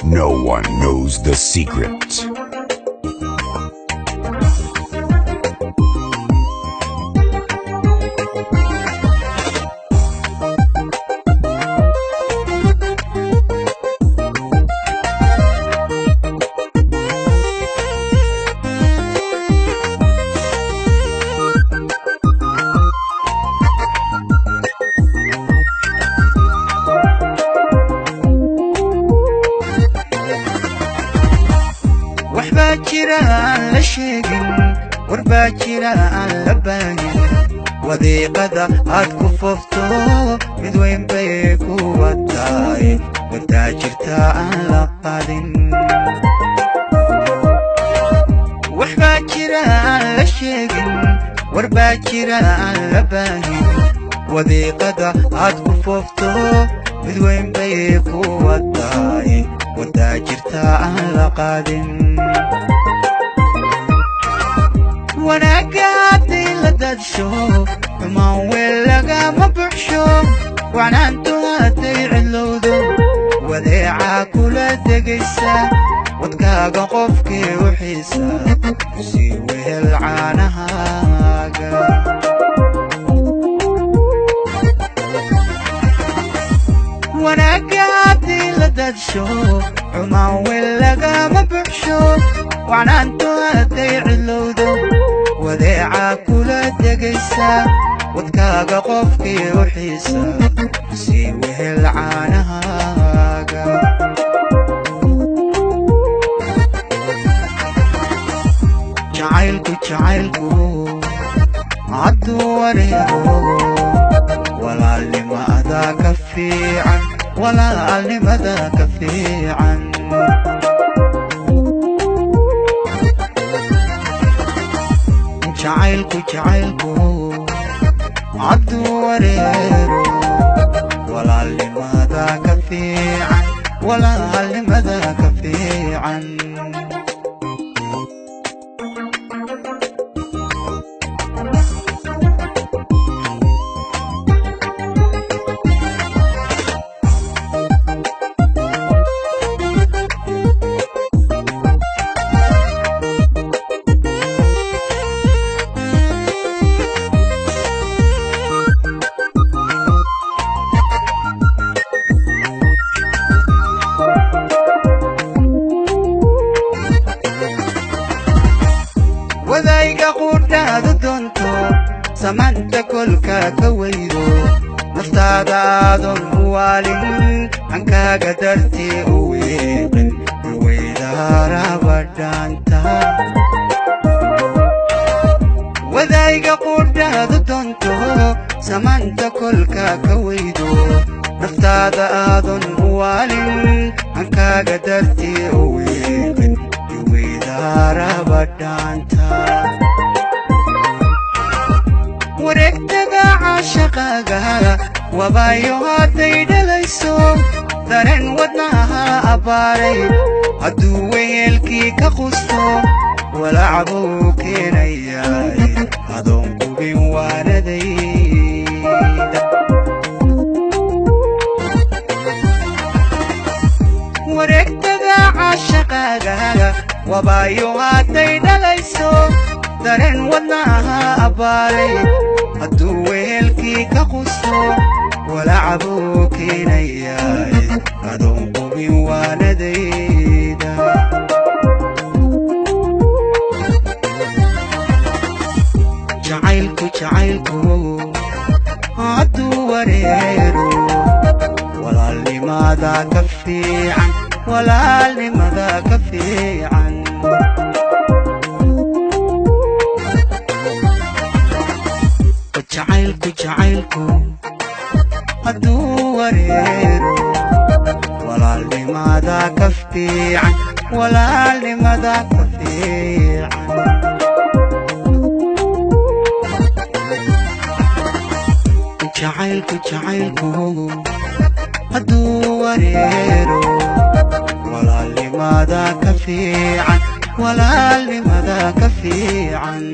No one knows the secret. Waxbaa jira aan la sheegin, warbaa jira aan la baahin. Wadiiqada aad ku foofto mid weyn bay kuwa tahay, wadaa jirta aan la qaadin. Waxbaa jira aan la sheegin, warbaa jira aan la baahin. Wadiiqada aad ku foofto mid weyn bay kuwa tahay, wadaa jirta aan la qaadin. Wanaagga hadday la dadsho, xumaan weel lagama buxsho. Wacnaantu hadday cidlowdo, wadeecaa kula degaysa. Wadkaaga qofkii u xiisa, sii wehel caanahaaga. Wanaagga haddii la dadsho, xumaan weel lagama buxsho. Wacnaantu hadday cidlowdo, wadeecaa kula degaysa. Wadkaaga qofkii u xiisa, sii wehel caanahaaga. Jacaylku jacaylku hadduu wareego, walaalnimada ka fiican, walaalnimada ka fiican. Jacaylku jacaylku hadduu wareego, walaalnimada ka fiican, walaalnimada ka fiican. Wadayga quudhaadu doonto, samaanta kolka ka weydo, naftaada aadoon u waalin, hankaaga dartii u wiiqin, weydaarabadhaanta. Wadayga quudhaadu doonto, samaanta kolka ka weydo, naftaada aadoon u waalin, hankaaga dartii u wiiqin, weydaarabadhaanta. Wareegtada caashaqaaga wabaayo hadday dhalayso, dareen wadnaha abbaaray hadduu wehelkii ka qusto, walacbuu keenayaay adoon qubin waanadayda. Wareegtada caashaqaaga wabaayo hadday dhalayso, dareen wadnaha abbaaray hadduu wehelkii ka qusto, walacbuu keenayaay adoon qubin waanadayda. Jacaylku jacaylku hadduu wareero, walaalnimada ka fiican, walaalnimada ka fiican. Jacaylku jacaylku hadduu wareero, walaalnimada ka fiican, walaalnimada ka fiican. Jacaylku jacaylku hadduu wareero, walaalnimada ka fiican, walaalnimada ka fiican.